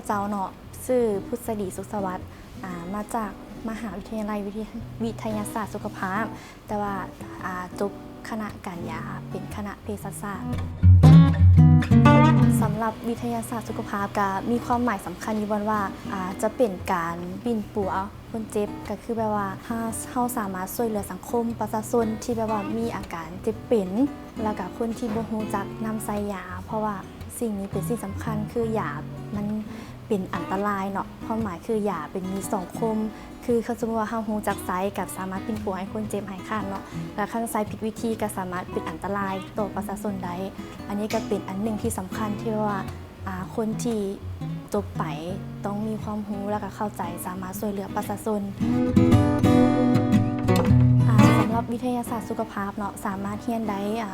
ເຈົ້າເນາະ ຊື່ ພຸດສະດີ ສຸກສະຫວັດ ອາ ມາຈາກມະຫາວິທະຍາໄລວິທະຍາສາດສຸຂະພາບ, ແຕ່ວ່າ ອາ ຈົບຄະນະການຢາ ເປັນຄະນະເພສັດສາດ. ສຳລັບວິທະຍາສາດສຸຂະພາບກະມີຄວາມໝາຍສຳຄັນຢູ່ບ່ອນວ່າ ອາ ຈະເປັນການປິ່ນປົວຄົນເຈັບ ກະຄືແບບວ່າ ເຮົາ ເຮົາສາມາດຊ່ວຍເຫຼືອສັງຄົມປະຊາຊົນທີ່ແບບວ່າມີອາການເຈັບເປັນ ແລ້ວກະຄົນທີ່ບໍ່ຮູ້ຈັກນຳໃຊ້ຢາ ເພາະວ່າ ສິ່ງນີ້ເປັນສິ່ງສຳຄັນ ຄືຢາມັນເປັນອັນຕະລາຍເນາະ, ຄວາມໝາຍຄືຢາເປັນມີສອງຄົມ ຄືຄັນສົມມຸດວ່າເຮົາຮູ້ຈັກໃຊ້ ກໍສາມາດປິ່ນປົວໃຫ້ຄົນເຈັບຫາຍຂາດເນາະ, ແລ້ວຄັນໃຊ້ຜິດວິທີກໍສາມາດເປັນອັນຕະລາຍຕໍ່ປະຊາຊົນໄດ້. ອັນນີ້ກໍເປັນອັນໜຶ່ງທີ່ສຳຄັນທີ່ວ່າ ອາ ຄົນທີ່ຈົບໄປຕ້ອງມີຄວາມຮູ້ ແລ້ວກໍເຂົ້າໃຈ ສາມາດຊ່ວຍເຫຼືອປະຊາຊົນ. ອາ ສຳລັບວິທະຍາສາດສຸຂະພາບເນາະ ສາມາດຮຽນໄດ້ ອາ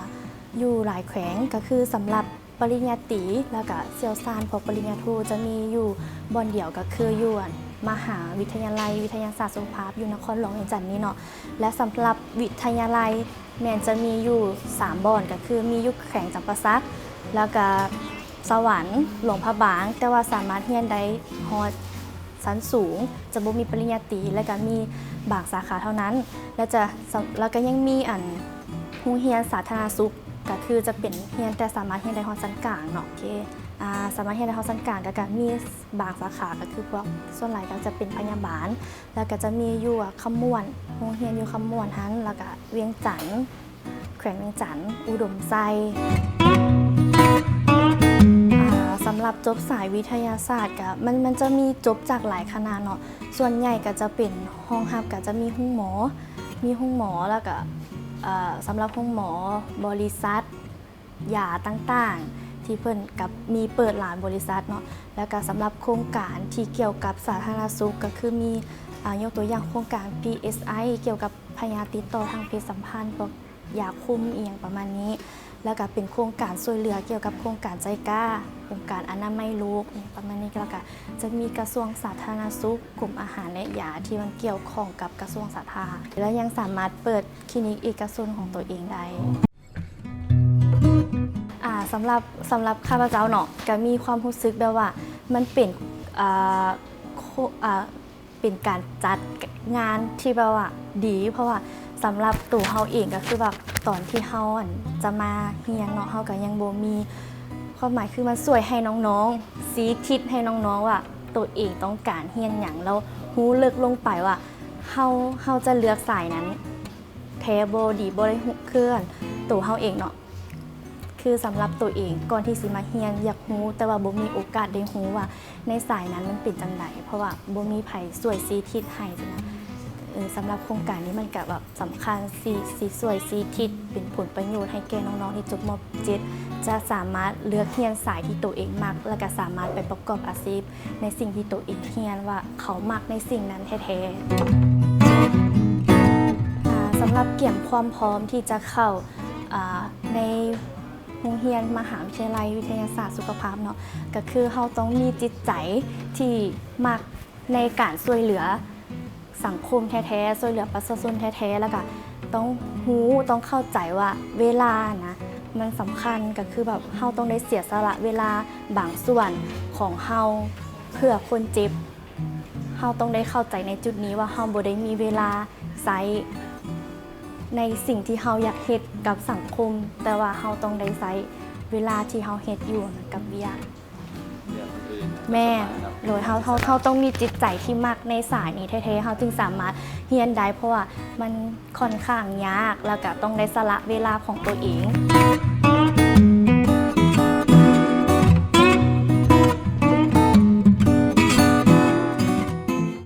ຢູ່ຫຼາຍແຂວງ ກໍຄືສຳລັບ ປະລິນຍາຕີ ແລ້ວກະຊ່ຽວຊານພວກປະລິນຍາໂທ ຈະມີຢູ່ບ່ອນດຽວ ກະຄືຢູ່ ອັນ ມະຫາວິທະຍາໄລວິທະຍາສາດສຸຂະພາບ ຢູ່ນະຄອນຫຼວງວຽງຈັນນີ້ເນາະ. ແລະ ສຳລັບວິທະຍາໄລແມ່ນຈະມີຢູ່ສາມບ່ອນ ກະຄືມີຢູ່ແຂວງຈຳປາສັກ ແລ້ວກະສະຫວັນ ຫຼວງພະບາງ, ແຕ່ວ່າສາມາດຮຽນໄດ້ຮອດ ຊັ້ນສູງ ຈະບໍ່ມີປະລິນຍາຕີ ແລ້ວກະມີບາງສາຂາເທົ່ານັ້ນ ແລ້ວຈະ ແລ້ວກະຍັງມີ ອັນ ໂຮງຮຽນສາທາລະນະສຸກ ກະຄືຈະເປັນຮຽນ ແຕ່ສາມາດຮຽນໄດ້ຮອດຊັ້ນກາງເນາະ. ໂອເຄ ອາ ສາມາດຮຽນໄດ້ຮອດຊັ້ນກາງ ແລ້ວກະມີບາງສາຂາ ກະຄືພວກ ສ່ວນຫຼາຍກະຈະເປັນພະຍາບານ ແລ້ວກະຈະມີຢູ່ຄຳມ່ວນ ໂຮງຮຽນຢູ່ຄຳມ່ວນຫັ້ນ ແລ້ວກະວຽງຈັນ ແຂວງວຽງຈັນ ອຸດົມໄຊ. ອາ ສຳລັບຈົບສາຍວິທະຍາສາດກະ ມັນ ມັນຈະມີຈົບຈາກຫຼາຍຄະນະເນາະ, ສ່ວນໃຫຍ່ກະຈະເປັນຮອງຮັບກະຈະມີໂຮງໝໍ ມີໂຮງໝໍ ແລ້ວກະ ອາ ສຳລັບໂຮງໝໍ ບໍລິສັດ ຢາຕ່າງໆ ທີ່ເພິ່ນກະມີເປີດຫຼາຍບໍລິສັດເນາະ, ແລ້ວກະສຳລັບໂຄງການທີ່ກ່ຽວກັບສາທາລະນະສຸກ ກະຄືມີ ອາ ຍົກຕົວຢ່າງໂຄງການ ພີເອສໄອ ກ່ຽວກັບພະຍາດຕິດຕໍ່ທາງເພດສຳພັນ ພວກ ຢາຄຸມອີ່ຫຍັງປະມານນີ້ ແລ້ວກະເປັນໂຄງການຊ່ວຍເຫຼືອກ່ຽວກັບໂຄງການໄຈກາ ອົງການອະນາໄມໂລກ ປະມານນີ້ ແລ້ວກະຈະມີກະຊວງສາທາລະນະສຸກ ກົມອາຫານ ແລະ ຢາ ທີ່ມັນກ່ຽວຂ້ອງກັບກະຊວງສາທາ ແລະ ຍັງສາມາດເປີດຄລີນິກເອກະຊົນຂອງໂຕເອງໄດ້. ອາ ສຳລັບ ສຳລັບຂ້າພະເຈົ້າເນາະ ກະມີຄວາມຮູ້ສຶກແບບວ່າ ມັນເປັນ ອາ ໂຄ ອາ ເປັນການຈັດງານທີ່ແບບວ່າດີ ເພາະວ່າສຳລັບໂຕເຮົາເອງກໍຄືແບບຕອນທີ່ເຮົາ ອັນ ຈະມາຮຽນເນາະ ເຮົາກໍຍັງບໍ່ມີ ຄວາມໝາຍຄືມັນຊ່ວຍໃຫ້ນ້ອງໆ ຊີ້ທິດໃຫ້ນ້ອງໆວ່າໂຕເອງຕ້ອງການຮຽນຫຍັງ ແລ້ວຮູ້ເລິກລົງໄປວ່າເຮົາ ເຮົາຈະເລືອກສາຍນັ້ນແທ້ບໍ່ ດີບໍ່ ໄດ້ຮູ້ ຄື ອັນ ໂຕເຮົາເອງເນາະ. ຄືສຳລັບໂຕເອງ ກ່ອນທີ່ຊິມາຮຽນ ຢາກຮູ້ ແຕ່ວ່າບໍ່ມີໂອກາດໄດ້ຮູ້ວ່າໃນສາຍນັ້ນມັນເປັນຈັ່ງໃດ ເພາະວ່າບໍ່ມີໃຜຊ່ວຍຊີ້ທິດໃຫ້ຊີ້ນະ. ເອີ ສຳລັບໂຄງການນີ້ມັນກະແບບສຳຄັນ ຊິ ຊິຊ່ວຍຊີ້ທິດເປັນຜົນປະໂຫຍດໃຫ້ແກ່ນ້ອງໆທີ່ຈົບ ມ. ເຈັດ ຈະສາມາດເລືອກຮຽນສາຍທີ່ໂຕເອງມັກ ແລ້ວກະສາມາດໄປປະກອບອາຊີບໃນສິ່ງທີ່ໂຕເອງຮຽນ ວ່າເຂົາມັກໃນສິ່ງນັ້ນແທ້ໆ. ອາ ສຳລັບກຽມຄວາມພ້ອມທີ່ຈະເຂົ້າ ອາ ໃນ ໂຮງຮຽນມະຫາວິທະຍາໄລວິທະຍາສາດສຸຂະພາບເນາະ ກະຄືເຮົາຕ້ອງມີຈິດໃຈທີ່ມັກໃນການຊ່ວຍເຫຼືອສັງຄົມແທ້ໆ ຊ່ວຍເຫຼືອປະຊາຊົນແທ້ໆ ແລ້ວກະຕ້ອງຮູ້ ຕ້ອງເຂົ້າໃຈວ່າເວລານະ ມັນສຳຄັນ ກະຄືແບບເຮົາຕ້ອງໄດ້ເສຍສະຫຼະເວລາບາງສ່ວນຂອງເຮົາເພື່ອຄົນເຈັບ. ເຮົາຕ້ອງໄດ້ເຂົ້າໃຈໃນຈຸດນີ້ວ່າເຮົາບໍ່ໄດ້ມີເວລາໃຊ້ໃນສິ່ງທີ່ເຮົາຢາກເຮັດກັບສັງຄົມ, ແຕ່ວ່າເຮົາຕ້ອງໄດ້ໃຊ້ເວລາທີ່ເຮົາເຮັດຢູ່ກັບວຽກ. ເລື່ອງອື່ນໆ ແມ່ນ ສະບາຍເນາະ. ໂດຍ ເຮົາ ເຮົາ ເຮົາຕ້ອງມີຈິດໃຈທີ່ມັກໃນສາຍນີ້ແທ້ໆ ເຮົາຈຶ່ງສາມາດຮຽນໄດ້ ເພາະວ່າມັນ ຂ້ອນຂ້າງຍາກ ແລ້ວກະຕ້ອງໄດ້ສະຫຼະເວລາຂອງໂຕເອງ.